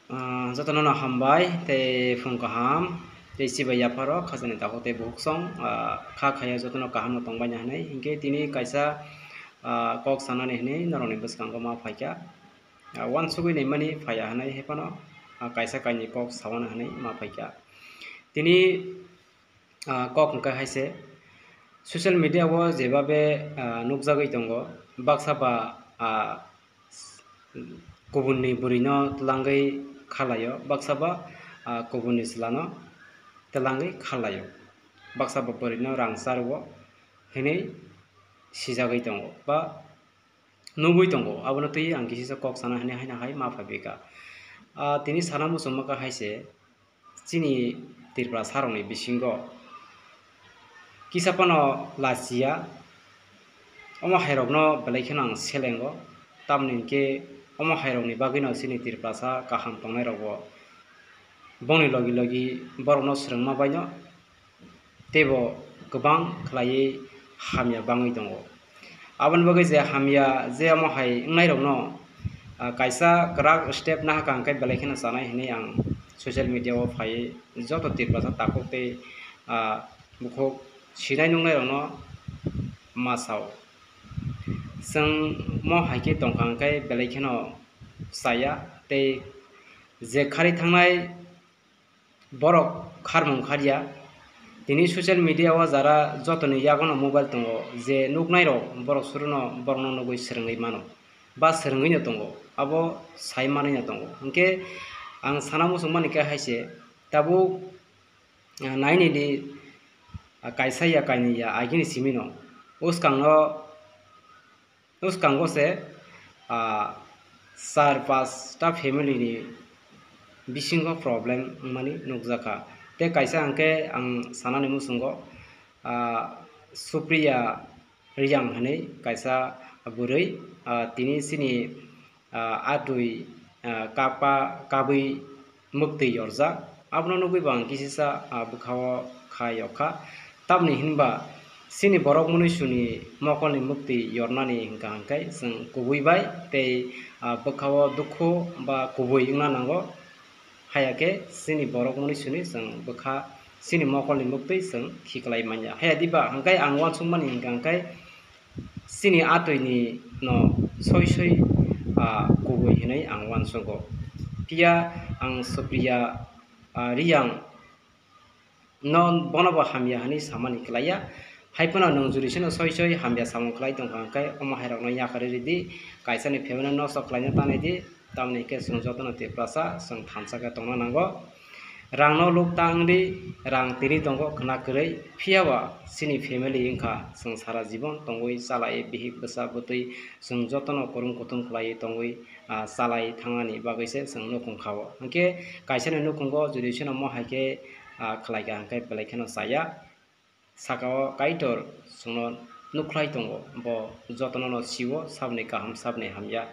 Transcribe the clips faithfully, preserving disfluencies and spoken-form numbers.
Ah, jotono no hambai tei phung kaham tei chibai yapharo khajani takhuk tei bukhuk song, ah, kha khaya jotono kaham no tongbaina hinwi. Hinkhe tini kaisa, ah, kok sanani hinwi norokni bwskango ma phaikha. Ah, uansugwi naimani phaiya hinwi haiphano, ah, kaisa kainwi kok sawana hinwi ma phaikha. Tini ah, kok hwnkhe hai se, social media o jebabe, ah, nukjagwi tongo, baksa ba, ah, kubunni bwrwino twlangwi khalaio, baksa ba, ah, kubunni chwlano twlangwi khalaio, baksa ba bwrwino rang cha rwo hinwi sijagwi tongo ba nugwi tongo. Abono twi ang kisisa kok sana hinwi haino hai ma phaibika. Ah, tini sana muchungma kha hai se, chini Tripura sarokni bisingo kisa phano lachiya, omo hairokno belai kheno ang selengo, tamni hinkhe omo hairokni bagwino chini Tripurasa kaham tongnairokbo bongni logi logi borokno swrwngma baino teibo kwbang khlaiwi hamya bangwi tongo. Aboni bagwi je hamya je omo hai wngnairokno, ah, kaisa kwrak step nahakha hwnkhe belai kheno chanai hinwi ang social media o phaiwi joto Tiprasa takhuk tei, ah, bukhuk sinai nuknairokno ma sao. Chwng mo hai khe tongkha hwnkhe belai kheno chaya tei je khari thangnai borok kharmung kharya. Tini social media o jara jotoni yagono mobile tongo, je nuknairok borok suruno borokno nugwi swrwngwi mano ba swrwngwino tongo, abo sai manwino tongo. Hinkhe ang sana muchungmani khe hai se, tabuk, ah, nainidi, ah, kaisa ya kainwi ya agini simino bwskango bwskango se, ah, char pasta family ni bisingo problem wngmani nukjakha. Tei kaisa hwnkhe ang sanani muchungo, ah, Supriya Reang hinwi kaisa bwrwi, ah, tini chini, ah, atwi, ah, kapa kabwi mwktwi yorjak. Abono nugwi bo ang kisisa, ah, bwkhao kha yokha. Tamni hinba chini borok munuisuni mokolni mwktwi yornani hwnkha hwnkhe chwng kubui bai tei, ah, bwkhao dukhu ba kubui wngna nango. Haya khe chini borok munuisuni chwng bwkha chini mokolni mwktwi chwng khiklai manya. Haya diba hwnkhe ang uansukmani hwnkha hwnkhe chini atwini no soi soi, ah, kubui hinwi ang uansugo. Phiya ang Supriya, ah, Reang no bono bo hamya hinwi samani kwlaiya. Hai phano nwng jodi seno soi soi hamya samung khlai tongkha hwnkhe omo hairokno yakarwi ridi, kaisani family nosto khlaina tanai di, tamoni hwnkhe chwng jotono Tiprasa chwng thansa khe tongna nango. Rangno luk ta wngdi, rang tini tongo khna kwrwi, phiyaba chini family wngkha, chwng sara jibon tongwi chalai bihik bwsa bwtwi chwng jotono kwrwng kuthum khlaiwi tongwi, ah, chalai thangnani bagwi se chwng nukhung kha-o. Hinkhe kaisani nukhungo jodi seno mo hai khe, ah, khlaikha hinkhe belai kheno chaya. Saka-o Kaitor chwngno nukhlai tongo, bo jotono no si-o, saboni kaham, saboni hamya.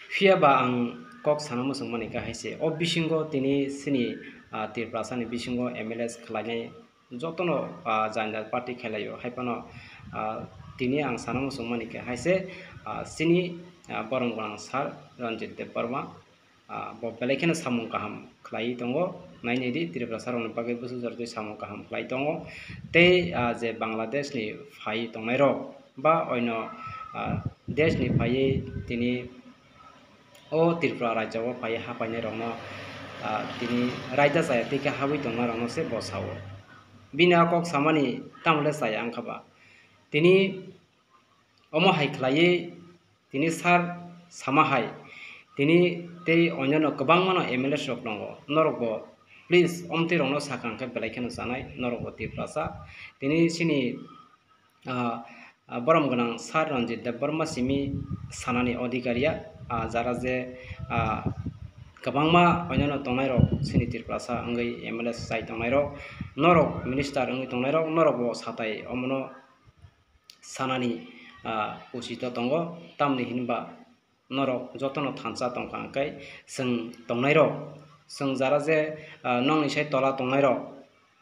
Phiya ba ang kok sana muchungmani khe hai se, o bisingo tini chini, ah, Tiprasani bisingo M L A khlainai jotono, ah, jani jat party khailaio, hai phano, ah, tini ang sana muchungmani khe hai se, ah, chini, ah, borom gwnang sir Ranjit Debbarma, ah, bo belai kheno samung kaham khlaiwi tongo. Nainai di, Tiprasa rokni bagwi bwswk jordi samung kaham khlai tongo. Tei, ah, je Bangladesh ni phai tongnai rok ba oino, ah, desh ni phaiwi tini o Tripura rajyo o phaiwi hapainai rokno, ah, tini raida chaya twi khe habwi tongma rokno se bo sao. Bini a kok samani tamle chaya wngkha ba. Tini omo hai khlaiwi tini sir sama hai, tini tei onyono kwbangmano M L A rok tongo, norokbo please omtwi rokno sakha hwnkhe belai kheno chanai, norokbo Tiprasa. Tini chini, ah, ah, borom gwnang sir Ranjit Debbarma simi sanani odhikar ya, ah, jara je, ah, kwbangma onyono tongnai rok chini Tiprasa wngwi M L A chai tongnai rok, norok minister wngwi tongnai rok, norokbo satai omono sanani, ah, usito tongo, tamni hinba norok jotono thansa tongkha hwnkhe chwng tongnairok, chwng jara je, ah, nokni sai tola tongnairok,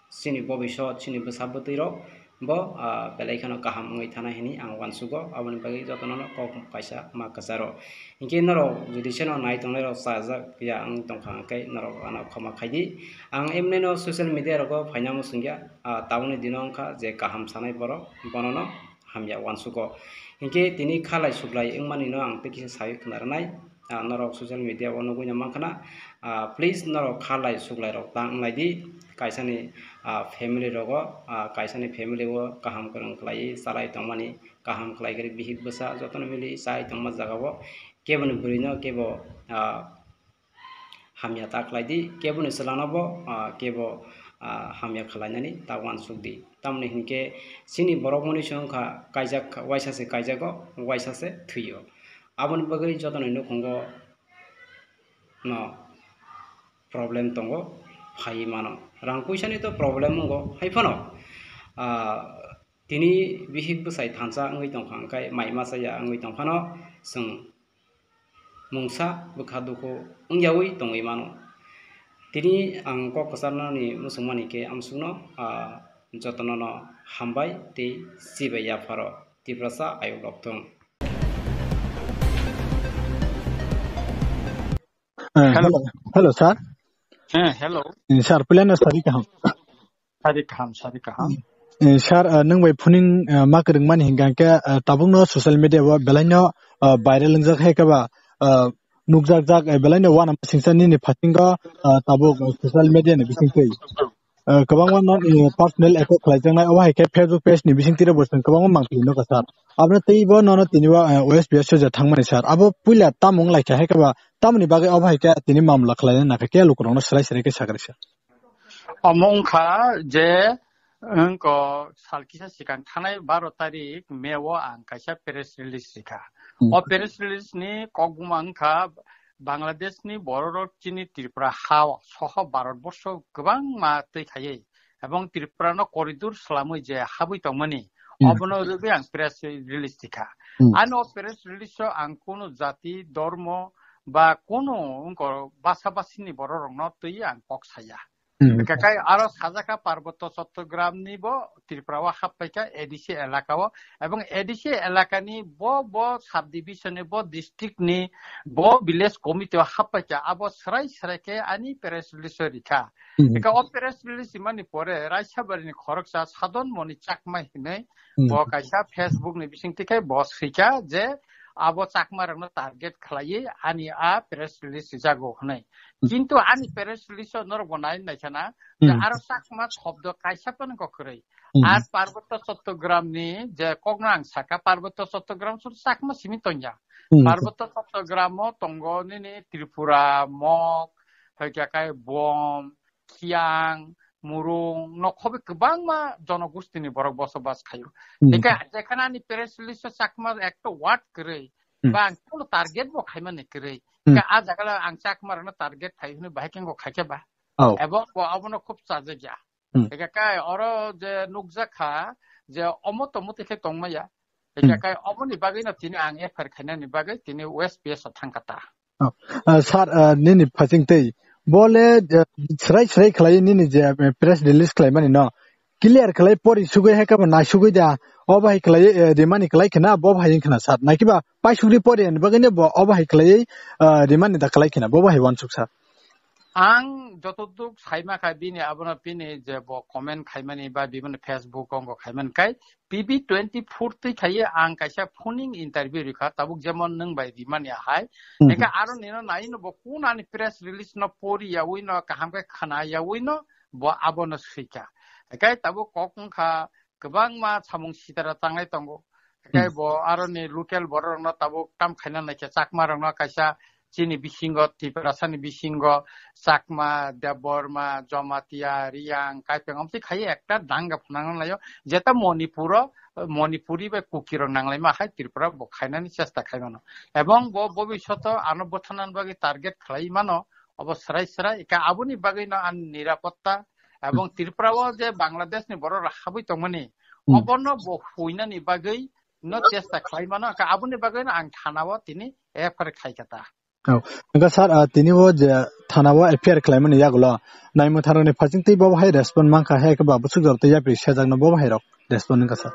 chini bobisot, chini bwsa bwtwirok, bo, ah, belai kheno kaham wngwi thanai hwnwi ang uansugo, aboni bagwi jotono no kok kaisa ma kwcharo. Hinkhe norok jodi seno nai tongnai rok chajak ya wng tongkha, hinkhe norok ano khoma khaidi. Ang emneno social media rogo phaina muchungya, ah, tabukni dino wngkha je kaham sanai borok, bonono hamya uansugo. Hinkhe tini khalai suklai wngmani no ang tei kisa sawi khna rwnai. Ah, norok social media o nugwi no mankha na. Ah, please norok khalai suklai rok ta wnglaidi. Kaisani, ah, family rogo, ah, kaisani family o kaham kwrwng khlaiwi chalai tongmani, kaham khlai kwrwi bihik bwsa jotono mili chai tongma jagao keboni bwrwino kebo, ah, hamya ta khlaidi, keboni chwlano bo, ah, kebo, ah, hamya khlainani ta uansukdi. Tamoni hinkhe chini borok mwnwi se wngkha kaijak, waisa se kaijago, waisa se thwio. Aboni bagwi jotono nukhungo no problem tongo, phaiwi mano. Rang puisani to problem wngo, hai phano, ah, tini bihik bwsai thansa wngwi tongkha, hwnkhe mai masa ya wngwi tongphano chwng mungsa bwkha dukhu wngyawi tongwi mano. Tini ang kok kwcharnani muchungmani khe amsukno, ah, jotono no hambai tei chibai yapharo. Tiprasa ayuk lokthung. Eh, Hello. Hello, hello, sir. Eh, hello. Eh, sir, puilano sari kaham. Sari kaham, sari kaham. Eh, sir, eh, nwng bai phuning, eh, ma kwrwngmani hinkha khe, eh, tabukno social media o belaino, eh, viral wngjak hai khe ba, eh, nukjak jak, eh, belaino uanama singsa nini phasingo, eh, tabuk, eh, social media ni bisingtwi. Eh, kwbangma no, eh, personal attack khlaijaknai, obo hai khe Facebook page ni bisingtwi bo chwng kwbangma mangpili nukha sir. Aboni teibo nono tini o, eh, O S P S o je thangmani sir. Abo puila tamo wnglaikha hai khe ba, tamoni bagwi obo hai khe tini mamla khlaina nakha khe lukurokno swrai swrai khe sakri sir. Omo wngkha je, wngkha sal kisa sikang thanai baro tarik May o ang kaisa press release rikha. Hmm. O press release ni kokbuma wngkha Bangladesh ni bororok chini Tripura ha o soho Bharat borsho kwbangma twi khaiwi ebong Tripura no corridor swlamwi je habwi tongmani, Hmm. obono rwgwi ang press release rikha. Hmm. Ani o press release o ang kunu jati, dormo ba kunu wngkha basa basini bororokno twi ang kok saya. Hmm. Hwnkhe kai aro sajak kha Parbotto Chottogram ni bo Tripura o happai kha A D C elaka o, ebong A D C elaka ni bo, bo subdivision ni, bo district ni, bo village committee o happai kha, abo swrai swrai khe ani press release o rikha. Hmm. Hwnkhe o press release rimani pore Raisabari ni khoroksa Sadon Moni Chakma hinwi Hmm. bo kaisa Facebook ni bisingtwi khe bo swikha je abo Chakma rokno target khlaiwi ani a press release rijago hwnwi. Hmm. Kintu ani press release o norok bo nai naikha na, je Hmm. aro Chakma shobdo kaisa phano kwrwi. Hmm. Ar Parbotto Chottogram ni je kokno ang sakha, Parbotto Chottogram suru Chakma simi tongya. Hmm. Parbotto Chottogram o tongo nini Tripura, Mog, hai khe kai Bom, Khiang, Murung, nokhobai kwbangma jonogostini borok bosobas khaio. Hmm. Hingkhe jekhana ani press release o Chakma ekta word kwrwi, Hmm. ba ang kuno target bo khaimani kwrwi. Hmm. Hingkhe a jaga le ang Chakma rokno target khai hwnwi bahai khe bo khaikhe ba. Oh. Ebo bo abono khub chajakya. Hmm. Hingkhe kai oro je nukjakha je omo tomo twi khe tongmaya. Hingkhe Hmm. kai omoni bagwi no tini ang F I R khainani bagwi tini O S P S o thangkha ta. Oh, ah, sir, ah, nini phaising twi. Bo le, ah, srai srai khlai nini je, eh, press release khlaimani no. Clear khlai pori sugwi hai khe bo nai sugwi da. O bahai khlai, eh, rimani khlai khna, bo bahai khna sir. Nai kiba pai sugri pori ani bagwi ne bo o bahai khlai, ah, rimani da khlai khna, bo bahai uansuk sir. Ang jotoduk saima kha bini abono bini je bo comment khaimani ba bini Facebook o wngkha khaimani kai P B twenty-four twi khaiye ang kaisa phoning interview rikha, tabuk jemon nwng bai rimani ahai. Hmm. Hingkhe aro nino nai no bo kun ani press release no pori yaui no kaham khe khna yaui no bo abono swikha. Hingkhe tabuk kok wngkha kwbangma samung sitara tanglai tongo. Hingkhe Hmm. bo aroni local borok rokno tabuk tam khaina naikhe Chakma rokno kaisa chini bisingo, Tiprasani bisingo, Chakma, Debbarma, Jamatia, Riyang, Kaipeng, omtwi khaiye ekta danga phunang laio, jeta Manipuro, Manipuri bai Kuki rok nanglaima hai Tripura bo khainani chesta khaimano. Ebong bo bobishoto ano bwtharnani bagwi target khlai mano, obo srai srai, eka aboni bagwino ani nirapotta, ebong Tripura o je Bangladesh ni borok rok habwi tongmani, Hmm. obono bo huinani bagwi no chesta khlai mano, eka aboni bagwino ang thana o tini F I R khai kha ta. Oh, hingkhe sir, ah, tini o je thana o F I R khlaimani yagulo, naimwtharokni phaising twi bo hai respond mankha, hai khe ba bwswk jora tei yapri sejakno bo hai rok? Respond wngkha sir.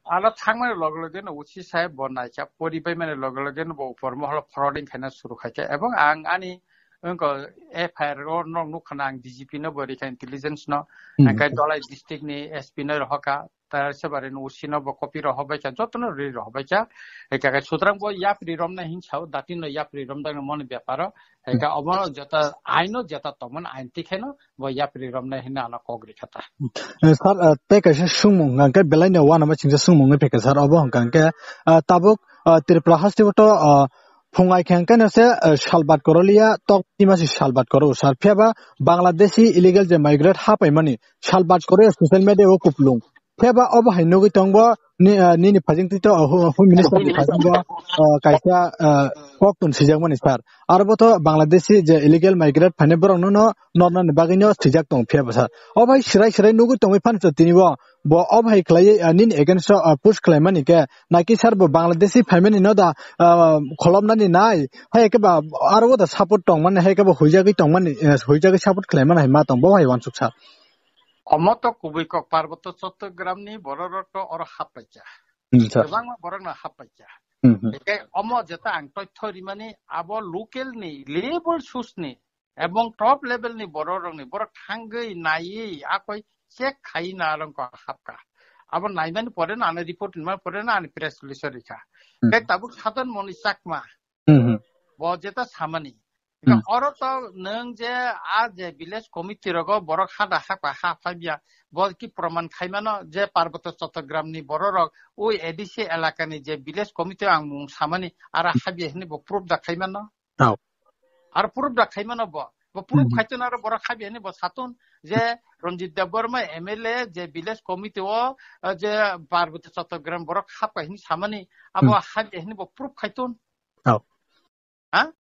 Alo thangmani loge loge no usi sai bo naikha pori pai mani loge loge no bo upor moholo forwarding khaina suru khaikha ebong ang ani wngkha F I R o no nukha na ang D G P no bo rikha intelligence no. Hmm. Angkai Dholai district ni S P no rohokha. Tara sebari no usi no bo copy rohok bai kha, joto no ri rohok bai kha. Eka ke sutrang bo yapri romna hin sao, dati no yapri romda no moni beparo. Eka obo no jeta aino jeta tomon ain tikhe no bo yapri romna hin ano kok ri khata. Eh, sir, eh, tei kaisa sungmung hwnkha khe belai no uanama chingsa sungmung wngwi phaikha sir, obo hwnkha khe, eh, tabuk, eh, Tripura haste o to, eh, phungai khe hwnkhe no se, eh, salbat korolia tok tima se salbat koro sir. Phiaba Bangladeshi illegal je migrate hapaimani salbat koro social media o kuplung. Phiaba obo hai nugwi tongbo ni, ah, nini phajing twi to, ah, hu-, home minister ni phajing bo, ah, kaisa, ah, kok tun sijak mani sir. Aro bo to Bangladeshi je illegal migrant phainai borok no, no, norna ni bagwi no sijak tong phiya bo sir. O bai sirai sirai nugwi tongwi phano tini bo, bo o bai khlaiwi, ah, nini against o, ah, push khlai mani khe, naki sir bo Bangladeshi phaimani no da, ah, kholopnani nai, hai khe ba aro bo da support tong mani, hai khe bo huijagwi tong mani, eh, huijagwi support khlai mani hai ma tong bo hai wansuk sir. Omo to kubui kok Parboto Chattogram ni borok rok to oro hap paikha. Hmm, sir. Kwbangma borok no hap paikha. Hmm, hmm. Hingke omo jeta ang toitho rimani abo local ni level source ni ebong top level ni borok rok ni borok thangwi naiwi akoi check khai na rong ko hapka. Abo naimani pore na ani report ni pore na ani press release rikha. Hmm. Kai tabuk Sadan Moni Chakma. Hmm, hmm. Bo jeta samani. Hmm. Oro to nwng je a je village committee rogo borok hada hakpa ha phaibya, bo ki proman khaimano je Parboto Chattogram ni borok rok oi A D C elaka ni je village committee ang mung samani ara habya hini bo proof da khaimano. Tau. Ar proof da khaimano bo. Bo proof Hmm. khaitun aro borok habya hini bo satun je Ranjit Debbarma M L A je village committee o, eh, je Parboto Chattogram borok hapka hini samani abo Hmm. habya hini bo proof khaitun. Tau. Ha?